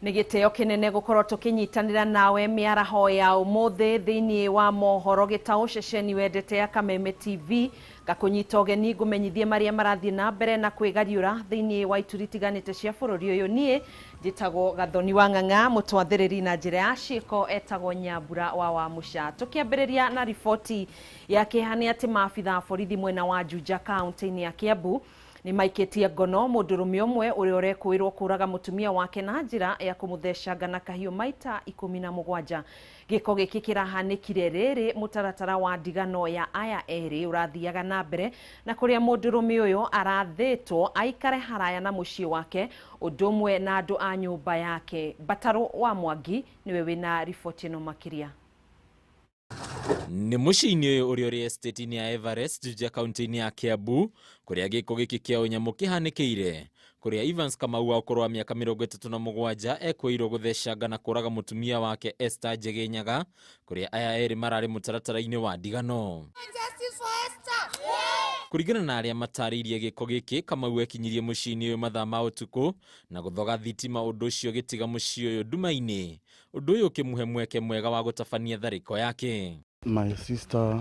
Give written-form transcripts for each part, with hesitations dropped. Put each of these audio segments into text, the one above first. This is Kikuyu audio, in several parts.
Nĩ gĩtĩo kĩnene gũkorwo tũkĩnyitanĩra nawe mĩaraho ya ũmũthĩ thĩinĩ wa mohoro gĩtaũ ceceni wendete ya Kameme TV. Ngakũnyita ũgeni ngũmenyithie marĩa marathiĩ na mbere na kwĩgariũra thĩinĩ wa ituri itiganĩte cia bũrũri ũyũ. Niĩ njĩtagwo Gathoni wa Ng'ang'a, mũtwathĩrĩri na njĩra ya ciĩko etagwo Nyambura wa Wamũca. Tũkĩambĩrĩria na riboti ya kĩeha nĩ atĩ maabitha a borithi mwena wa Juja kaunti-inĩ ya Kiambu nĩ maikĩtie ngono mũndũrũme ũmwe ũrĩa ũrekũĩrwo kũraga mũtumia wake na njĩra ya kũmũthecanga na kahiũ maita 17. Gĩko gĩkĩ kĩrahanĩkire rĩrĩ mũtaratara wa ndigano ya aya erĩ ũrathiaga na mbere na kũrĩa mũndũrũme ũyũ arathĩtwo aikare haraya na mũciĩ wake ũndũ ũmwe na andũ a nyũmba yake. Mbatarũ wa Mwangi nĩwe wĩna riboti ĩno makĩria. Nĩ mũciĩ-inĩ ũyũ ũrĩa ũrĩ estate-inĩ ya Everest Juja kaunti-inĩ ya Kiambu kũrĩa gĩko gĩkĩ kĩa ũnyamũ kĩhanĩkĩire, kũrĩa Evans Kamau wa ũkũrũ wa mĩaka 37 ekwĩirwo gũthecanga na kũraga mũtumia wake Esther Njegenyaga, kũrĩa aya erĩ mararĩ mũtaratara-inĩ wa ndigano. Kũringana na arĩa matarĩirie gĩko gĩkĩ, Kamau ekinyirie mũciĩ-inĩ ũyũ mathaa ma ũtukũ na gũthoga thitima, ũndũ ũcio ũgĩtiga mũciĩ ũyũ nduma-inĩ, ũndũ ũyũ ũkĩmũhe mweke mwega wa gũtabania tharĩko yake. My sister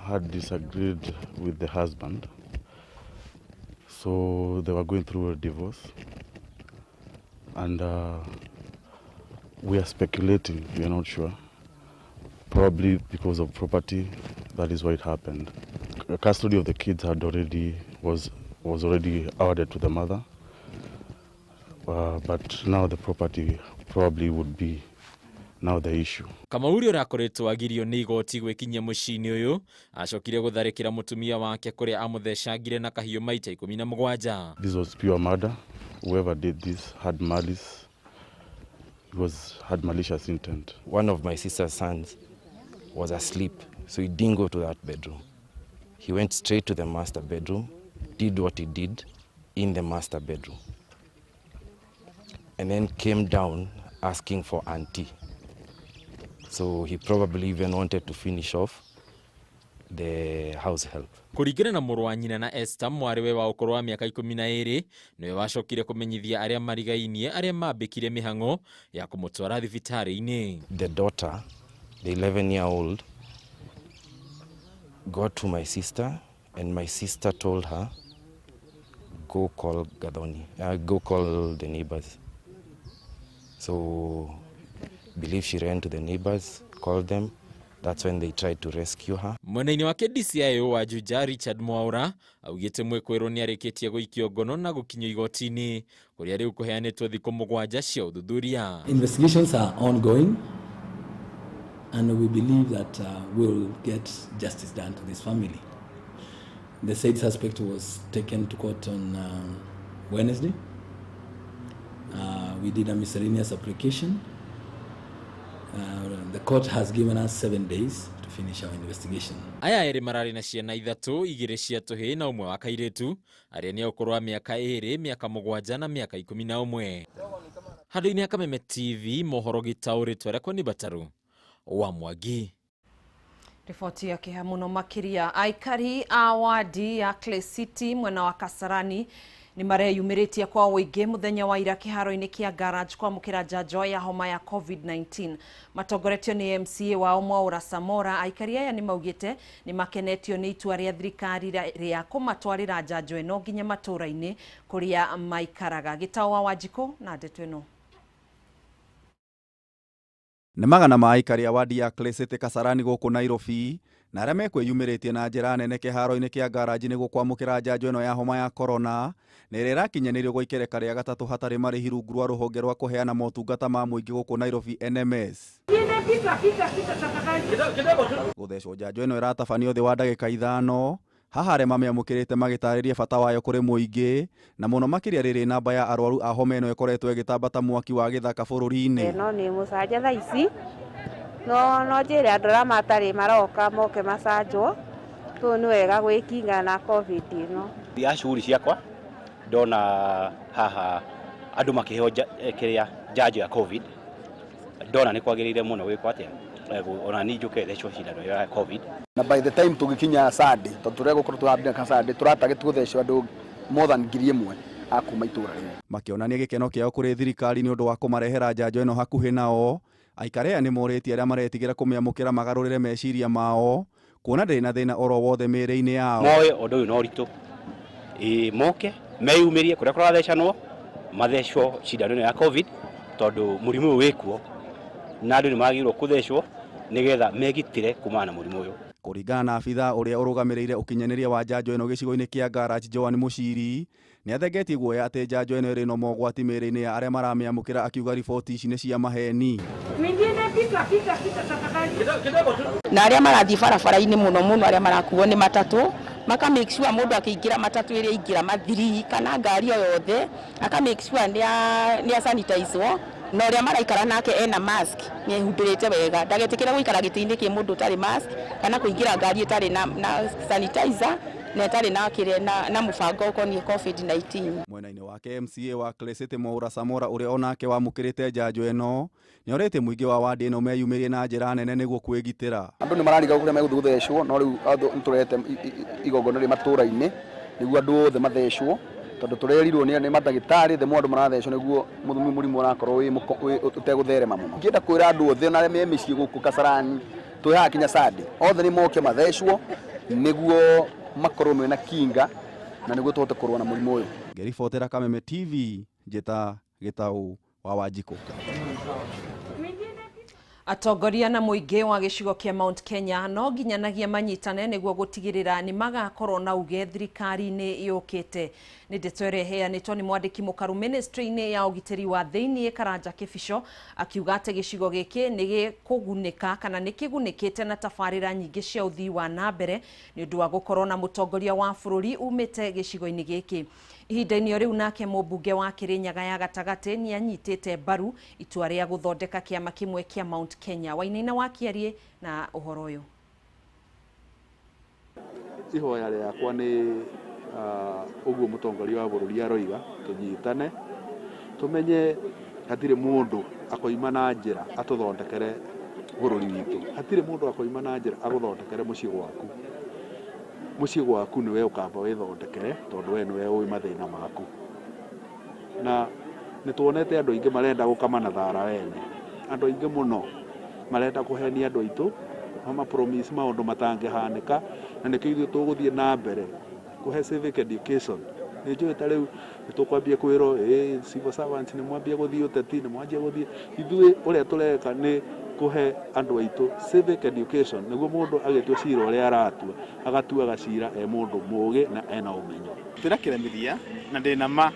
had disagreed with the husband, so they were going through a divorce, and we are speculating, we are not sure, probably because of property, that is why it happened. The custody of the kids was already awarded to the mother, but now the property probably would be now the issue. Kamau ũrĩa ũrakoretwo agirio nĩ igoti gwĩkinyia mũciĩ-inĩ ũyũ acokire gũtharĩkĩra mũtumia wake kũrĩa amũthecangire na kahiũ maita 17. This was pure murder. Whoever did this had malice. It was had malicious intent. One of my sister's sons was asleep, so he didn't go to that bedroom. He went straight to the master bedroom, did what he did in the master bedroom, and then came down asking for auntie. So he probably even wanted to finish off the house help. Kũringana na mũrũ wa nyina na Esther, mwarĩ we wa ũkũrũ wa mĩaka 12 nĩwe wacokire kũmenyithia arĩa marigainie arĩa mambĩkire mĩhang'o ya kũmũtwara thibitarĩ-inĩ. The daughter, the 11-year-old, got to my sister, and my sister told her, go call Gathoni, go call the neighbors. So believe she ran to the neighbors, called them. That's when they tried to rescue her. Mwena-inĩ wake DCIO wa Juja Richard Mwaura augĩte mwĩkũĩrwo nĩ arĩkĩtie gũikio ngono na gũkinyio igoti-inĩ kũrĩa rĩu kũheanĩtwo thikũ 7 cia ũthuthuria. Investigations are ongoing and we believe that we'll get justice done to this family. The said suspect was taken to court on Wednesday. We did a miscellaneous application. The court has given us 7 days to finish our investigation. Aya erĩ mararĩ na ciana 3, 2 cia tũhĩĩ na ũmwe wa kairĩtu, arĩa nĩ a ũkũrũ wa mĩaka 2, mĩaka 7 na mĩaka 11. Handũ-inĩ ha Kameme TV, mohoro gĩtaũrĩtwo rĩakwa nĩ Bataru wa Mwangi. Riboti ya kĩeha mũno makĩria, aikari a wadi ya Clay City mwena wa Kasarani nĩ mareyumĩrĩtie kwa ũingĩ mũthenya wa ira kĩharo-inĩ kĩa garage kwamũkĩra njanjo ya homa ya COVID-19. Matongoretio nĩ MCA wao Mwaura Samora, aikari aya nĩ maugĩte nĩ makenetio nĩ itua rĩa thirikari rĩa kũmatwarĩra njanjo ĩno nginya matũũra-inĩ kũrĩa maikaraga. Gĩtaũ wa Wanjikũ na ndeto ĩno. Nĩ magana ma aikari a wadi ya Clay City Kasarani gũkũ Nairobi na arĩa mekwĩyumĩrĩtie na njĩra nene kĩharo-inĩ kĩa garage nĩguo kwamũkĩra njanjo ĩno ya homa ya corona na ĩrĩa ĩrakinyanĩrio gwa ikereka rĩa gatatũ hatarĩ marĩhi rungu rwa rũhonge rwa kũheana motungata ma mũingĩ gũkũ Nairobi NMS. Gũthecwo njanjo ĩno ĩratabanio thĩ wa ndagĩka 5, haha arĩa mamĩamũkĩrĩte magĩtarĩria bata wayo kũrĩ mũingĩ na mũno makĩria rĩrĩ namba ya arwaru a homa ĩno ĩkoretwo ĩgĩtamba ta mwaki wa gĩthaka bũrũri-inĩ. No nĩ mũcanja thaa ici, no njĩre andũ arĩa matarĩ maroka moke macanjwo Tu nĩ wega gwĩkinga na COVID ĩno. Ya shughuli ciakwa ndona haha andũ makĩheo kĩrĩa njanjo ya COVID, ndona nĩ kwagĩrĩire mũno gwĩkwo atĩa, ona niĩ njũke thecwo cindano ĩyo ya COVID. Na by the time tũgĩkinya Sunday, tondũ tũrĩa gũkorwo tũrambia Sunday, tũratarget gũthecwo andũ more than 1,000 a kuma itũra rĩu. Makĩonania gĩkeno kĩao kũrĩ thirikari nĩ ũndũ wa kũmarehera njanjo ĩno hakuhĩ nao, aikari aya nĩ morĩtie arĩa maretigĩra kũmĩamũkĩra magarũrĩre meciria mao kuona ndĩrĩ na thĩna oro wothe mĩĩrĩ-inĩ yao. Moe ũndũ ũyũ na ũritũ, moke meyumĩrie kũrĩa kũrathecanwo, mathecwo cindano ĩno ya COVID, tondũ mũrimũ ũyũ wĩkuo na andũ nĩ magĩrĩirwo kũthecwo nĩgetha megitĩre kumana na mũrimũ ũyũ. Kũringana na abithaa ũrĩa ũrũgamĩrĩire ũkinyanĩria wa njanjo ĩno gĩcigo-inĩ kĩa Garage Joan Mũciri, nĩ athengetie guoya atĩ njanjo ĩno ĩrĩ na mogwati mĩĩrĩ-inĩ ya arĩa maramĩamũkĩra, akiuga riboti ici nĩ cia maheni. Na arĩa marathiĩ barabara-inĩ mũno mũno arĩa marakuo nĩ matatũ, maka make sure mũndũ akĩingĩra matatũ ĩrĩa aingĩra mathiri kana ngari o yothe, aka make sure nĩ sanitizwo, na ũrĩa maraikara nake ena mask, nĩ ehumbĩrĩte wega, ndagetĩkĩre gũikara gĩtĩ-inĩ kĩ mũndũ ũtarĩ mask kana kũingĩra ngari ĩtarĩ na sanitizer na ĩtarĩ na kĩrĩa na mũbango ũkoniĩ COVID-19. Mwena-inĩ wake MCA wa Clay City Mwaura Samora ũrĩa onake wamũkĩrĩte njanjo ĩno nĩ orĩtie mũingĩ wa wadi ĩno meyumĩrie na njĩra nene nĩguo kwĩgitĩra. Andũ nĩ marariga kũrĩa megũthiĩ gũthecwo, no rĩu andũ nĩ tũrehete igongona rĩ matũra-inĩ nĩguo andũ othe mathecwo, tondũ tũrerirwo nĩ mandagĩtarĩ the more andũ marathecwo nĩguo mũrimũ ũrakorwo ũtegũtherema mũno. Ingĩenda kwĩra andũ othe ona arĩa me mĩciĩ gũkũ Kasarani, twĩ haha kinya Sunday, othe nĩ moke mathecwo nĩguo makorwo mena kinga na nĩguo tũhote kũrũa na mũrimũ ũyũ. Ngĩribotera Kameme TV, njĩta Gĩtaũ wa Wanjikũ. Atongoria na mũingĩ wa gĩcigo kĩa Mount Kenya no nginyanagia manyitane nĩguo gũtigĩrĩra nĩ magakorwo na uge thirikari-inĩ yũkĩte. Nĩ ndeto ĩrĩa ĩheanĩtwo nĩ mwandĩki mũkaru ministry-inĩ ya ũgitĩri wa thĩiniĩ Karanja Kĩbico, akiuga atĩ gĩcigo gĩkĩ nĩ gĩkũgunĩka kana nĩ kĩgunĩkĩte na tabarĩra nyingĩ cia ũthii wa na mbere nĩ ũndũ wa gũkorwo na mũtongoria wa bũrũri umĩte gĩcigo-inĩ gĩkĩ. Ihinda-inĩ o rĩu nake mũmbunge wa Kĩrĩnyaga ya gatagatĩ nĩ anyitĩte mbaru itua rĩa gũthondeka kĩama kĩmwe kĩa Mount Kenya. Wainaina wa Kĩarie na ũhoro ũyũ. Ihoya rĩakwa nĩ ũguo mũtongoria wa bũrũri aroiga tũnyitane, tũmenye hatirĩ mũndũ akoima na njĩra atũthondekere bũrũri witũ, hatirĩ mũndũ akoima na njĩra agũthondekere mũciĩ gwaku. Mũciĩ gwaku nĩwe ũkamba wĩthondekere tondũ we nĩwe ũĩ mathĩna maku. Na nĩ tuonete andũ aingĩ marenda gũkama na thara wene, andũ aingĩ mũno marenda kũhenia andũ aitũ, mama promise maũndũ matangĩhanĩka, na nĩkĩo ithuĩ tũgũthiĩ na mbere kũhe civic education. Nĩ njũĩ ta rĩu nĩ tũkwambia kwĩrwo civil servants nĩ mwambia gũthiĩ ũteti, nĩ mwanjia gũthiĩ. Ithuĩ ũrĩa tũreka nĩ kũhe andũ aitũ civic education nĩguo mũndũ agĩtua cira ũrĩa aratua agatuaga cira e mũndũ mũũgĩ na ena ũmenyo. Twĩna kĩremithia na ndĩna ma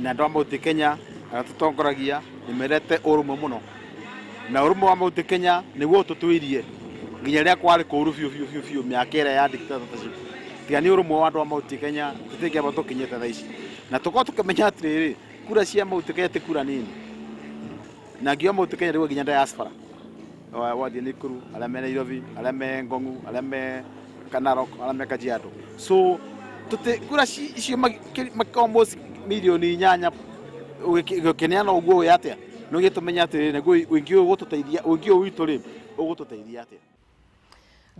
na andũ a Mount Kenya arĩa tũtongoragia nĩ mendete ũrũmwe mũno, na ũrũmwe wa Mount Kenya nĩguo ũtũtũirie nginya rĩrĩa kwarĩ kũũru biũ biũ biũ biũ mĩaka ĩrĩa ya dictatorship. Tiga nĩ ũrũmwe wa andũ a Mount Kenya tũtingĩamba tũkinyĩte thaa ici, na tũkorwo tũkĩmenya atĩrĩrĩ, kura cia Mount Kenya ti kura nini, na nginya Mount Kenya rĩu nginya diaspora wathiĩ Nakuru, arĩa me Nairobi, arĩa me Ngong'u, arĩa me Narok, arĩa me Kajiado. So kura icio almost milioni 8 ũgĩkĩneana ũguo wĩ atĩa, no gĩtũmenya atĩrĩrĩ, nĩguo ũingĩ ũyũ ũgũtũteithia, ũingĩ ũyũ witũ rĩ ũgũtũteithia atĩa.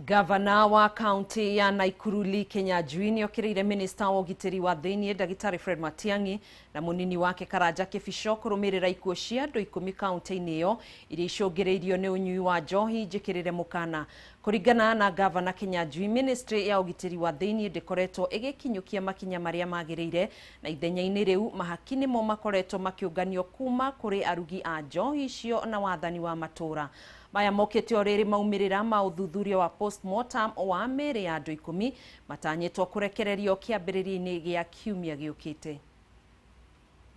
Gavana wa kaunti ya Nakuru Lee Kinyanjui nĩokĩrĩire minista wa ũgitĩri wa thĩiniĩ ndagĩtarĩ Fred Matiang'i na mũnini wake Karanja Kĩbico kũrũmĩrĩra ikuũ cia andũ 10 kaunti-inĩ ĩyo iria icũngĩrĩirio nĩ ũnyui wa njohi njĩkĩrĩre mũkana. Kũringana na Gavana Kinyanjui, ministry ya ũgitĩri wa thĩiniĩ ndĩkoretwo ĩgĩkinyũkia makinya marĩa magĩrĩire, na ithenya-inĩ rĩu mahaki nĩmo makoretwo makĩũnganio kuma kũrĩ arugi a njohi icio na wathani wa matũũra. Maya mokĩte o rĩrĩ maumĩrĩra ma ũthuthuria wa postmortem wa mĩĩrĩ ya andũ 10 matanyĩtwo kũrekererio kĩambĩrĩria-inĩ gĩa kiumia gĩũkĩte.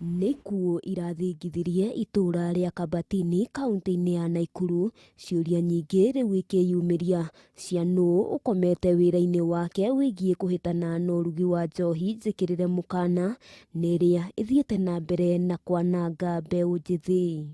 Nĩ ikuũ irathingithirie itũũra rĩa Kabatini kaunti-inĩ ya Nakuru, ciũria nyingĩ rĩu ikĩyumĩria cia nũũ ũkomete wĩra-inĩ wake wĩgiĩ kũhĩtana na ũrugi wa njohi njĩkĩrĩre mũkana na ĩrĩa ĩthiĩte na mbere na kwananga mbeũ njĩthĩ.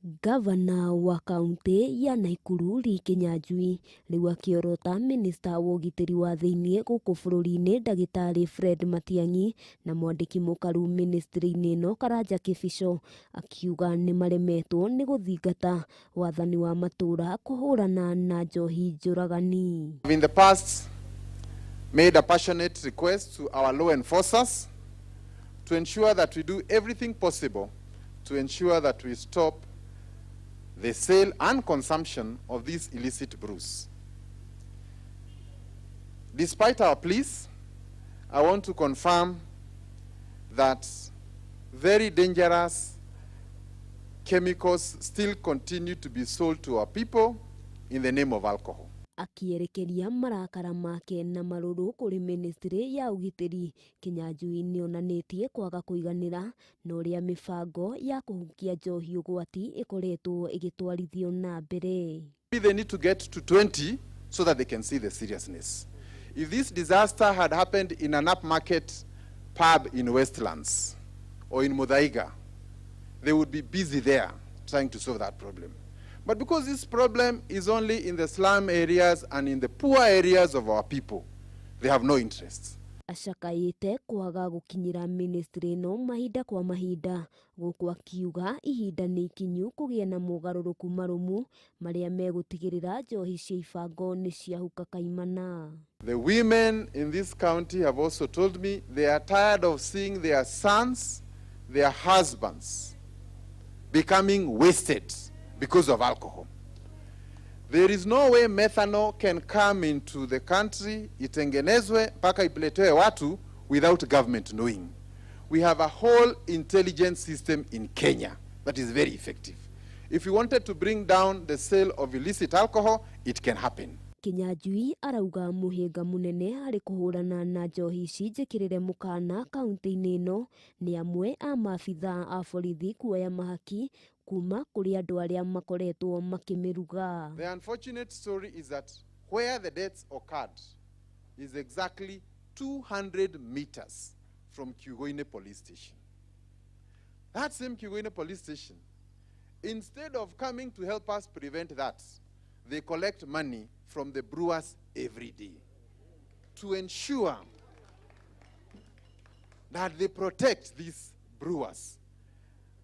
Gavana wa kaunti ya Naikuru Lee Kinyanjui rĩu akĩorota minista wa ũgitĩri wa thĩinĩ gũkũ bũrũri-inĩ ndagĩtarĩ Fred Matiang'i na mwandĩki mũkaru ministry-inĩ ĩno Karanja Kĩbico akiuga nĩ maremetwo nĩ gũthingata wathani wa matũũra kũhũrana na njohi njũragani. In the past made a passionate request to our law enforcers to ensure that we do everything possible to ensure that we stop the sale and consumption of these illicit brews. Despite our pleas, I want to confirm that very dangerous chemicals still continue to be sold to our people in the name of alcohol. Akierekeria marakara make na marũrũ kũrĩ ministry ya ũgitĩri Kinyanjui nĩonanĩtie kwaga kũiganĩra na ũrĩa mĩbango ya kũhukia njohi ũgwati ĩkoretwo ĩgĩtwarithio na mbere. They need to get to 20 so that they can see the seriousness. If this disaster had happened in an upmarket pub in Westlands or in Muthaiga, they would be busy there trying to solve that problem. But because this problem is only in the slum areas and in the poor areas of our people, they have no interest. Acakaĩte kwaga gũkinyĩra ministry ĩno mahinda kwa mahinda gũkũ akiuga ihinda nĩ ikinyu kũgĩa na mogarũrũku marũmu marĩa megũtigĩrĩra njohi cia ibango nĩ ciahuka kaimana. The women in this county have also told me they are tired of seeing their sons, their husbands becoming wasted because of alcohol. There is no way methanol can come into the country, itengenezwe mpaka ipeletewe watu without government knowing. We have a whole intelligence system in Kenya that is very effective. If we wanted to bring down the sale of illicit alcohol, it can happen. Kinyanjui arauga mũhĩnga mũnene harĩ kũhũrana na njohi ici njĩkĩrĩre mũkana kaunti-inĩ ĩno nĩ amwe a maabithaa a borithi kuoya mahaki kuma kũrĩ andũ arĩa makoretwo makĩmĩruga. The unfortunate story is that where the deaths occurred is exactly 200 meters from Kiugoine police station. That same Kiugoine police station, instead of coming to help us prevent that, they collect money from the brewers every day to ensure that they protect these brewers.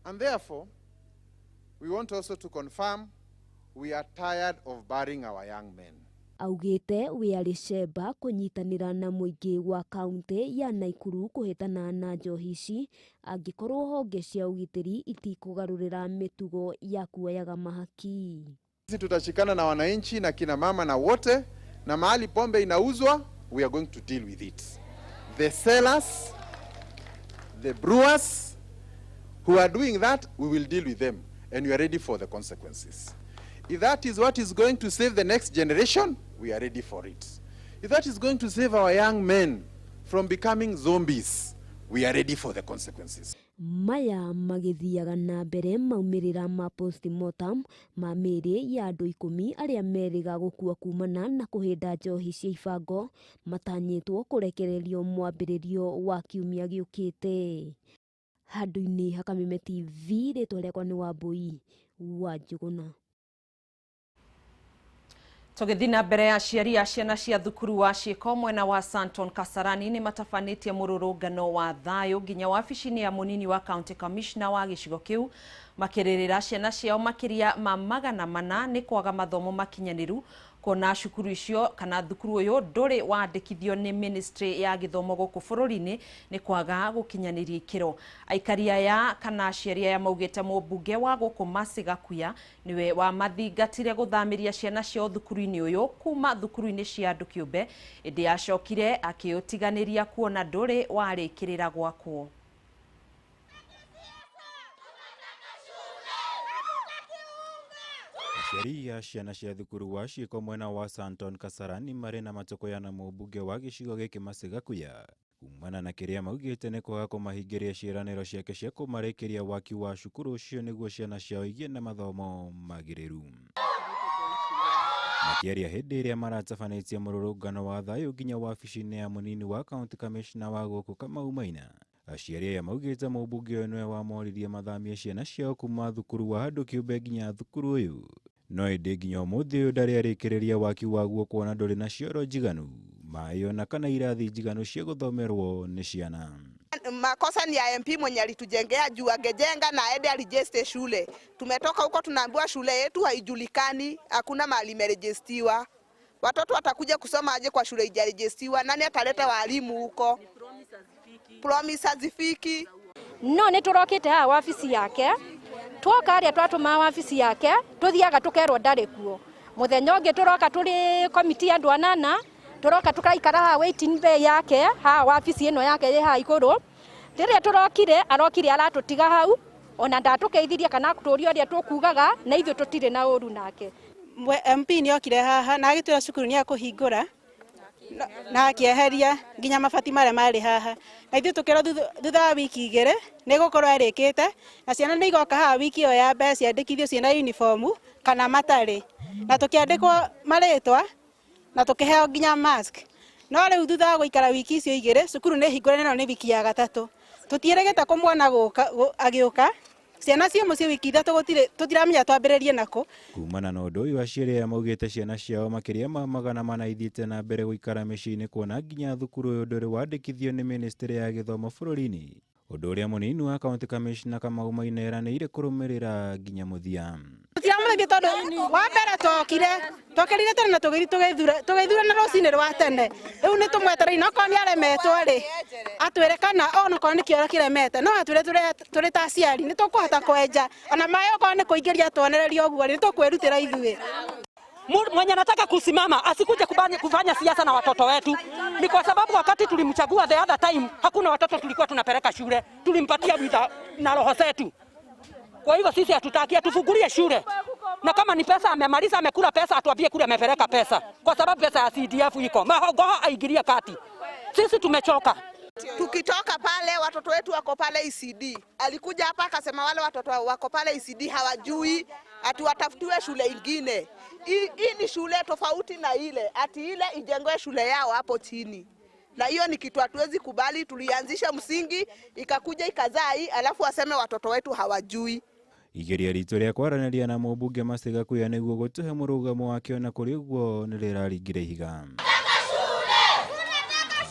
And therefore, we want also to confirm we are tired of burying our young men. Augĩte wĩarĩ cemba kũnyitanĩra na mũingĩ wa kaunti ya Naikuru kũhĩtana na njohi ici angĩkorwo honge cia ũgitĩri itikũgarũrĩra mĩtugo ya kuoyaga mahaki. Sisi tutashikana na wananchi na kina mama na wote, na mahali pombe inauzwa, we are going to deal with it. The sellers, the brewers who are doing that, we will deal with them, and we are ready for the consequences. If that is what is going to save the next generation, we are ready for it. If that is going to save our young men from becoming zombies, we are ready for the consequences. Maya magĩthiaga na mbere maumĩrĩra ma postmortem ma mĩĩrĩ ya andũ 10 arĩa merĩga gũkua kumana na kũhĩnda njohi cia ibango matanyĩtwo kũrekererio mwambĩrĩrio wa kiumia gĩũkĩte. Handũ-inĩ ha Kameme TV, rĩtwa rĩakwa nĩ Wambui wa Njũgũna. Tũgĩthiĩ na mbere, aciari a ciana cia thukuru wa ciĩko mwena wa Santon Kasarani nĩ matabanĩtie mũrũrũngano wa thayũ nginya wabici-inĩ ya mũnini wa county commissioner wa gĩcigo kĩu makĩrĩrĩra ciana ciao makĩria ma 400 nĩ kwaga mathomo makinyanĩru kuona cukuru icio kana thukuru ũyũ ndũrĩ wandĩkithio nĩ ministry ya gĩthomo gũkũ bũrũri-inĩ nĩ kwaga gũkinyanĩria ikĩro. Aikari aya kana aciari aya maugĩte mũmbunge wa gũkũ Mercy Gakuya nĩwe wamathingatire gũthamĩria ciana ciao thukuru-inĩ ũyũ kuma thukuru-inĩ cia andũ kĩũmbe, ĩndĩ acokire akĩũtiganĩria kuona ndũrĩ warĩkĩrĩra gwakwo. Aciari a ciana cia thukuru wa ciĩko mwena wa Santon Kasarani marĩ na matũkũya na mũmbunge wa gĩcigo gĩkĩ Mercy Gakuya kumana na kĩrĩa maugĩte nĩ kwaga kũmahingĩria ciĩranĩro ciake cia kũmarĩkĩria waki wa cukuru ũcio nĩguo ciana ciao igĩe na mathomo magĩrĩru. Makĩaria hĩndĩ ĩrĩa maratabanĩtie mũrũrũngano wa thayũ nginya wabici-inĩ ya mũnini wa county commissioner wa gũkũ Kamau Maina, Aciari aya maugĩte mũmbunge ũyũ nĩwe wamoririe mathamie ciana ciao kuma thukuru wa andũ kĩũmbe nginya thukuru ũyũ, no ĩndĩ nginya ũmũthĩ ũyũ ndarĩ arĩkĩrĩria waki waguo kuona ndũrĩ na cioro njiganu, maĩ ona kana irathi njiganu cia gũthomerwo nĩ ciana. Makosa ni ya MP mwenye alitujengea juu angejenga na aende arijeste shule. Tumetoka huko tunaambiwa shule yetu haijulikani, hakuna mahali imerejestiwa. Watoto watakuja kusoma aje kwa shule haijarejestiwa? Nani ataleta walimu huko? Promise hazifiki. No nĩ tũrokĩte haha wabici yake, twoka harĩa twatũma wabici yake tũthiaga tũkerwo ndarĩ kuo. Mũthenya ũngĩ tũroka tũrĩ komiti ya andũ anana, tũroka tũkaikara haha waiting bay yake haha wabici ĩno yake ĩ haha igũrũ. Rĩrĩa tũrokire arokire aratũtiga hau, ona ndatũkeithirie kana tũria ũrĩa tũkugaga, na ithuĩ tũtirĩ na ũru nake. MP nĩ okire haha na agĩtwĩra cukuru nĩ akũhingũra na akĩeheria nginya mabati marĩa marĩ haha, na ithuĩ tũkĩrwo thutha wa wiki igĩrĩ nĩ gũkorwo ĩrĩkĩte, na ciana nĩ igoka haha wiki ĩyo ya mbere ciandĩkithio ciĩna uniformu kana matarĩ, na tũkĩandĩkwo marĩtwa na tũkĩheo nginya mask. No rĩu thutha wa gũikara wiki icio igĩrĩ cukuru nĩ hingũre, na nĩ wiki ya gatatũ tũtiĩrĩgĩte kũmuona agĩũka. Ciana cio mũciĩ wiki ithatũ tũtiramenya twambĩrĩrie nakũ. Kumana na ũndũ ũyũ aciari aya maugĩte ciana ciao makĩria ma 400 ithiĩte na mbere gũikara mĩciĩ-inĩ kuona nginya thukuru ũyũ ndũrĩ wandĩkithio nĩ ministry ya gĩthomo bũrũri-inĩ, ũndũ ũrĩa mũnini wa county commissioner Kamau Maina eranĩire kũrũmĩrĩra nginya mũthia. Tũtiramũthambia tondũ wa mbere tokire tene na tũgĩthurana rũcinĩ rwa tene, rĩu nĩ tũmwetereire, no korwo nĩ aremetwo rĩ atwĩre, kana onokorwo nĩ kĩoro kĩremete no atwĩre tũrĩ ta aciari nĩ tũkũhota kwenja, ona maĩ okorwo nĩ kũingĩria tuonererio ũguo rĩ nĩ tũkwĩrutĩra ithuĩ. Mwenye anataka kusimama asikuje kufanya siasa na watoto wetu. Ni kwa sababu wakati tulimchagua the other time hakuna watoto tulikuwa tunapeleka shule, tulimpatia wita na roho zetu. Kwa hivyo sisi hatutaki atufungulie shule, na kama ni pesa amemaliza, amekula pesa, atuambie kule amepeleka pesa, kwa sababu pesa ya CDF iko mahogoho aingilia kati. Sisi tumechoka. Tukitoka pale watoto wetu wako pale ECD. Alikuja hapa akasema wale watoto wako pale ECD hawajui, atuwatafutiwe shule ingine. Hii ni shule tofauti na ile, ati ile ijengwe shule yao hapo chini. Na hiyo ni kitu hatuwezi kubali. Tulianzisha msingi ikakuja ikazaa hii, alafu waseme watoto wetu hawajui. Igeria ritũ rĩa kwaranĩria na mũmbunge Masika Kuya nĩguo gũtũhe mũrũgamo wake ona kũrĩ ũguo nĩ rĩraringire ihiga.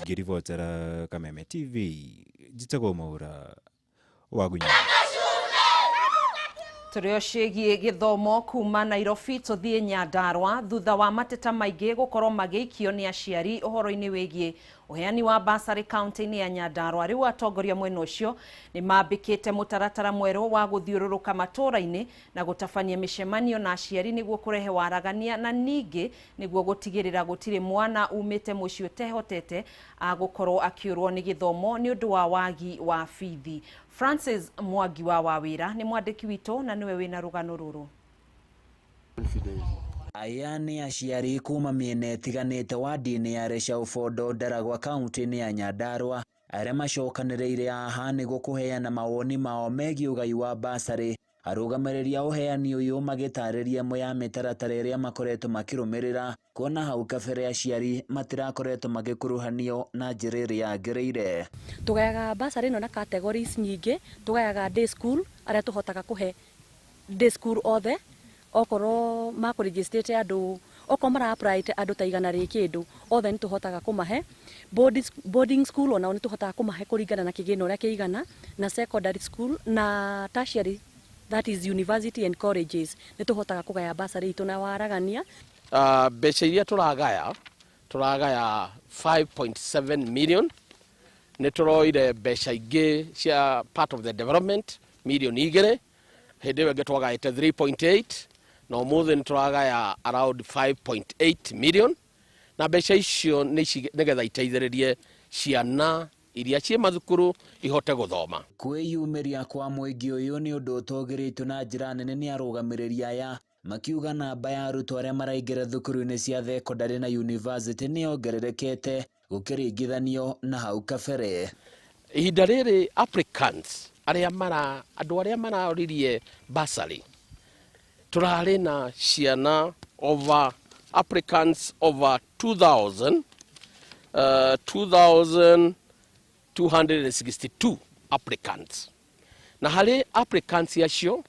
Ngĩribotera Kameme TV, njĩtagwo Mwaura Wagunya. Tũrĩ o ciĩgiĩ gĩthomo kuma Nairobi tũthiĩ Nyandarua thutha wa mateta maingĩ gũkorwo magĩikio nĩ aciari ũhoro-inĩ wĩgiĩ ũheani wa basarĩ kaunti-inĩ ya Nyandarua. Rĩu atongoria mwena ũcio nĩ mambĩkĩte mũtaratara mwerũ wa gũthiũrũrũka matũũra-inĩ na gũtabania mĩcemanio na aciari nĩguo kũrehe waragania na ningĩ nĩguo gũtigĩrĩra gũtirĩ mwana umĩte mũciĩ ũtehotete agũkorwo akĩũrwo nĩ gĩthomo nĩ ũndũ wa wagi wa bithi. Francis Mwangi wa Wawira nĩ mwandĩki witũ na nĩwe wĩna rũgano rũrũ. Aya nĩ aciari kuma mĩena ĩtiganĩte wadi-inĩ ya Resha-Ufondo Ndaragwa kaunti-inĩ ya Nyandarua arĩa macokanĩrĩire haha nĩguo kũheana mawoni mao megiĩ ũgai wa basarĩ. Arũgamĩrĩri a ũheani ũyũ magĩtarĩria ĩmwe ya mĩtaratara ĩrĩa makoretwo makĩrũmĩrĩra kuona hau kabere aciari matirakoretwo magĩkuruhanio na njĩra ĩrĩa yagĩrĩire. Tũgayaga basarĩ ĩno na categories nyingĩ, tũgayaga day school arĩa tũhotaga kũhe day school othe, okorwo makũregistrĩte andũ, okorwo mara-applyĩte andũ ta 100 rĩ kĩndũ, othe nĩ tũhotaga kũmahe. Boarding school onao nĩ tũhotaga kũmahe kũringana na kĩgĩna ũrĩa kĩigana, na secondary school na tertiary, that is university and colleges, nĩ tũhotaga kũgaya basarĩ itũ na waragania. Mbeca iria tũragaya 5.7 million, nĩ tũroire mbeca ingĩ cia part of the development milioni 2, hĩndĩ ĩyo ĩngĩ twagaĩte 3.8 na ũmũthĩ nĩ tũragaya around 5.8 million, na mbeca icio nĩgetha iteithĩrĩrie ciana iria ciĩ mathukuru ihote gũthoma. Kwĩyumĩria kwa mũingĩ ũyũ nĩ ũndũ ũtũgĩrĩtio na njĩra nene nĩ arũgamĩrĩri aya makiuga namba ya arutwo arĩa maraingĩra thukuru-inĩ cia thekondarĩ na yunivasĩtĩ nĩ yongererekete gũkĩringithanio na hau kabere. Ihinda rĩrĩ applicants arĩa mara andũ arĩa maroririe bursary tũrarĩ na ciana over applicants over 2000 2262 applicants. Na harĩ applicants acio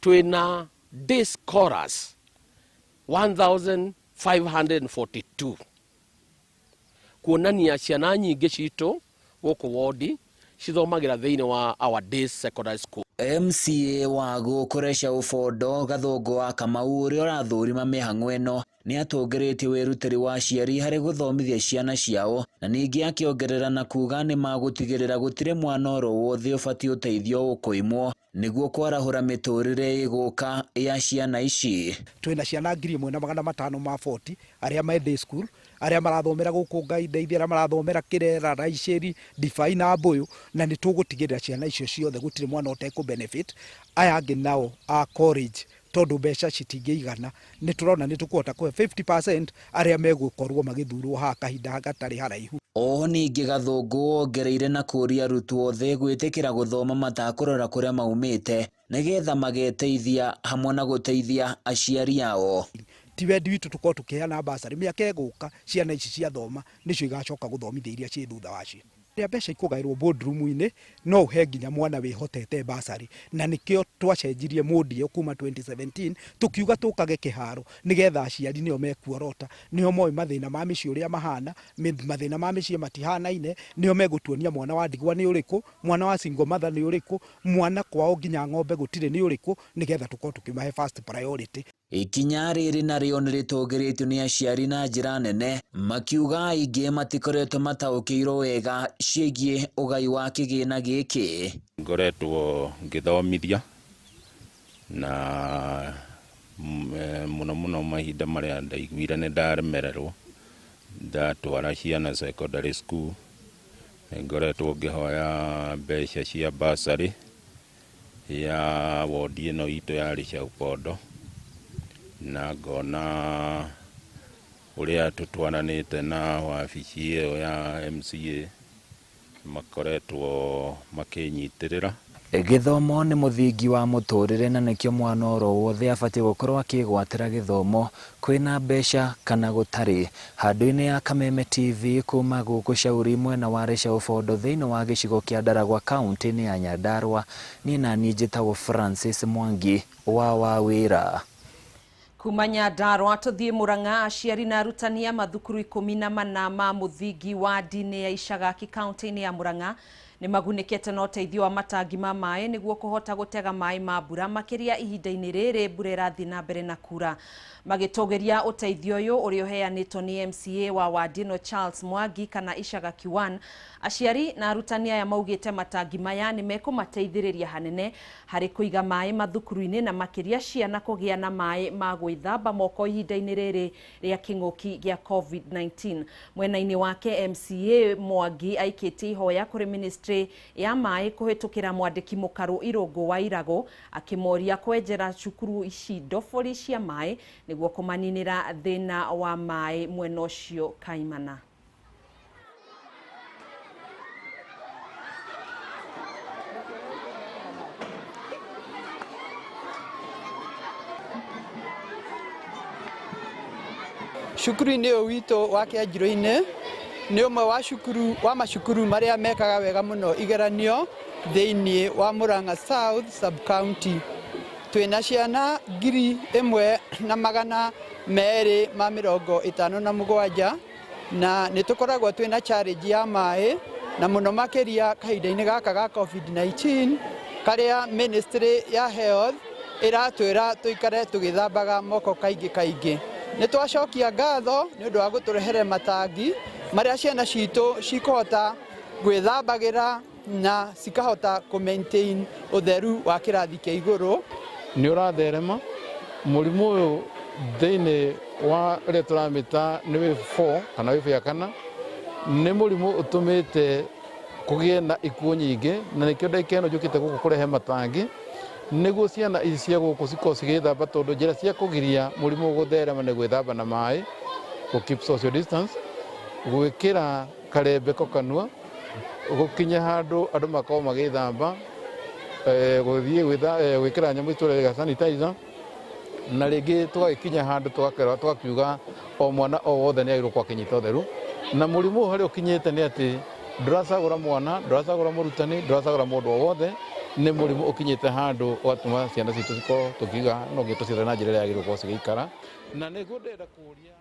twĩna day scholars 1542, kuonania ciana nyingĩ citũ gũkũ wodi cithomagĩra thĩinĩ wa our day secondary school. MCA wa gũkũ Recha Ũbondo Gathũngũ wa Kamau ũrĩa ũrathũrima mĩhang'o ĩno nĩ atũngĩrĩtie wĩrutĩri wa aciari harĩ gũthomithia ciana ciao, na ningĩ akĩongerera na kuga nĩ magũtigĩrĩra gũtirĩ mwana oro wothe ũbatiĩ ũteithio ũkũimwo nĩguo kwarahũra mĩtũrĩre ĩgũka ya ciana ici. Twĩna ciana 1540 arĩa me day school, arĩa marathomera gũkũ Ngai ndeithie, arĩa marathomera Kĩrera, Raicĩri, Ndibei na Mbũyũ, na nĩ tũgũtigĩrĩra ciana icio ciothe gũtirĩ mwana ũtekũ benefit. Aya angĩ nao a college, tondũ mbeca citingĩigana, nĩ tũrona nĩ tũkũhota kũhe 50% arĩa megũkorwo magĩthurwo haha kahinda gatarĩ haraihu. Oho ningĩ Gathũngũ wongereire na kũria arutwo othe gwĩtĩkĩra gũthoma matakũrora kũrĩa maumĩte nĩgetha mageteithia hamwe na gũteithia aciari ao. Ti wendi witũ tũkorwo tũkĩheana bursary mĩaka ĩgũka, ciana ici ciathoma nĩcio igacoka gũthomithia iria ciĩ thutha wacio. Rĩrĩa mbeca ikũgaĩrwo boardroom-inĩ, no ũhe nginya mwana wĩhotete bursary, na nĩkĩo twacenjirie modi ĩyo kuma 2017 tũkiuga tũkage kĩharo nĩgetha aciari nĩo mekuorota, nĩo moĩ mathĩna ma mĩciĩ ũrĩa mahana, mathĩna ma mĩciĩ matihanaine, nĩo megũtuonia mwana wa ndigwa nĩ ũrĩkũ, mwana wa single mother nĩ ũrĩkũ, mwana kwao nginya ng'ombe gũtirĩ nĩ ũrĩkũ, nĩgetha tũkorwo tũkĩmahe first priority. Ikinya rĩrĩ narĩo nĩrĩtũgĩrĩtio nĩ aciari na njĩra nene, makiuga aingĩ matikoretwo mataũkĩirwo wega ciĩgiĩ ũgai wa kĩgĩna gĩkĩ. Ngoretwo ngĩthomithia na mũno mũno mahinda marĩa ndaiguire nĩ ndaremererwo ndatwara ciana secondary school, ngoretwo ngĩhoya mbeca cia bursary ya wodi ĩno itũ ya Recha Ũbondo, na ngona ũrĩa tũtwaranĩte na wabici ĩyo ya MCA makoretwo makĩnyitĩrĩra. Gĩthomo nĩ mũthingi wa mũtũrĩre na nĩkĩo mwana oro wothe abatiĩ gũkorwo akĩgwatĩra gĩthomo kwĩna mbeca kana gũtarĩ. Handũ-inĩ ya Kameme TV kuma gũkũ Shauri mwena wa Recha Ũbondo thĩinĩ wa gĩcigo kĩa Ndaragwa kaunti-inĩ ya Nyandarua, niĩ naniĩ njĩtagwo Francis Mwangi wa Wawĩra. Kuma Nyandarua tũthiĩ Murang'a, aciari na arutani a mathukuru 14 ma mũthingi wa ndini ya Icagaki kaunti-inĩ ya Murang'a nĩ magunĩkĩte na ũteithio wa matangi ma maĩ nĩguo kũhota gũtega maĩ ma mbura makĩria ihinda-inĩ rĩrĩ mbura ĩrathiĩ na mbere na kura. Magĩtũgĩria ũteithio ũyũ ũrĩa ũheanĩtwo nĩ MCA wa wadi ĩno Charles Mwangi kana Icagaki 1, aciari na arutani aya maugĩte matangi maya nĩ mekũmateithĩrĩria hanene harĩ kũiga maĩ mathukuru-inĩ na makĩria ciana kũgĩa na maĩ ma gwĩthamba moko ihinda-inĩ rĩrĩ rĩa kĩng'ũki gĩa COVID-19. Mwena-inĩ wake MCA Mwangi aikĩtie ihoya kũrĩ ministry ya maĩ kũhĩtũkĩra mwandĩki mũkarũ Irũngũ wa Irago akĩmoria kwenjera cukuru ici ndobori cia maĩ nĩguo kũmaninĩra thĩna wa maĩ mwena ũcio kaimana. Cukuru-inĩ ũyũ witũ wa Kĩanjirũ-inĩ nĩ ũmwe wa cukuru wa macukuru marĩa mekaga wega mũno igeranio thĩinĩ wa Murang'a South Sub-County. Twĩna ciana 1257 na nĩ tũkoragwo twĩna challenge ya maĩ na mũno makĩria kahinda-inĩ gaka ga COVID-19 karĩa Ministry ya Health ĩratwĩra tũikare tũgĩthambaga moko kaingĩ kaingĩ. Nĩ twacokia ngatho nĩ ũndũ wa gũtũrehere matangi marĩa ciana citũ cikũhota gwĩthambagĩra na cikahota kũ maintain ũtheru wa kĩrathi kĩa igũrũ. Nĩ ũratherema mũrimũ ũyũ thĩinĩ wa ũrĩa tũramĩta nĩ wave 4 kana wave ya kana, nĩ mũrimũ ũtũmĩte kũgĩe na ikuũ nyingĩ, na nĩkĩo ndagĩka ĩno njũkĩte gũkũ kũrehe matangi nĩguo ciana ici cia gũkũ cikorwo cigĩthamba, tondũ njĩra cia kũgiria mũrimũ gũtherema nĩ gwĩthamba na maĩ, gũ keep social distance, gwĩkĩra karembeko kanua, gũkinya handũ andũ makorwo magĩthamba, gũthiĩ gwĩkĩra nyamũ itũrega sanitizer, na rĩngĩ tũgagĩkinya handũ tũgakiuga o mwana o wothe nĩ agĩrĩirwo gũkorwo akĩnyita ũtheru. Na mũrimũ ũyũ harĩa ũkinyĩte nĩ atĩ Ndũracagũra mwana, ndũracagũra mũrutani, ndũracagũra mũndũ o wothe. Nĩ mũrimũ ũkinyĩte handũ ũgatũma ciana citũ cikorwo tũkiuga no nginya tũciethere na njĩra ĩrĩa yagĩrĩirwo gũkorwo cigĩikara, na nĩguo ndĩrenda kũria.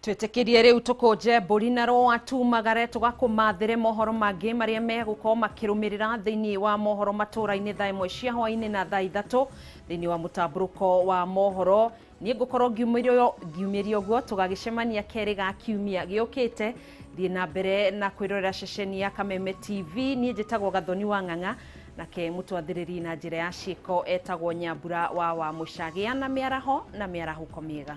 Twĩtĩkĩrie rĩu tũkũnje mbũri na rũa tumagare tũgakũmathĩre mohoro mangĩ marĩa megũkorwo makĩrũmĩrĩra thĩinĩ wa mohoro matũra-inĩ thaa 1 cia hwaĩ-inĩ na thaa 3 thĩinĩ wa mũtambũrũko wa mohoro. Niĩ ngũkorwo ngiumĩrio ũguo tũgagĩcemania kerĩ ga kiumia gĩũkĩte. Thiĩ na mbere na kwĩrorera ceceni ya Kameme TV. Niĩ njĩtagwo Gathoni wa Ng'ang'a, nake mũtwathĩrĩri na njĩra ya ciĩko etagwo Nyambura wa Wamũca. Gĩa na mĩaraho na mĩarahũko mĩega.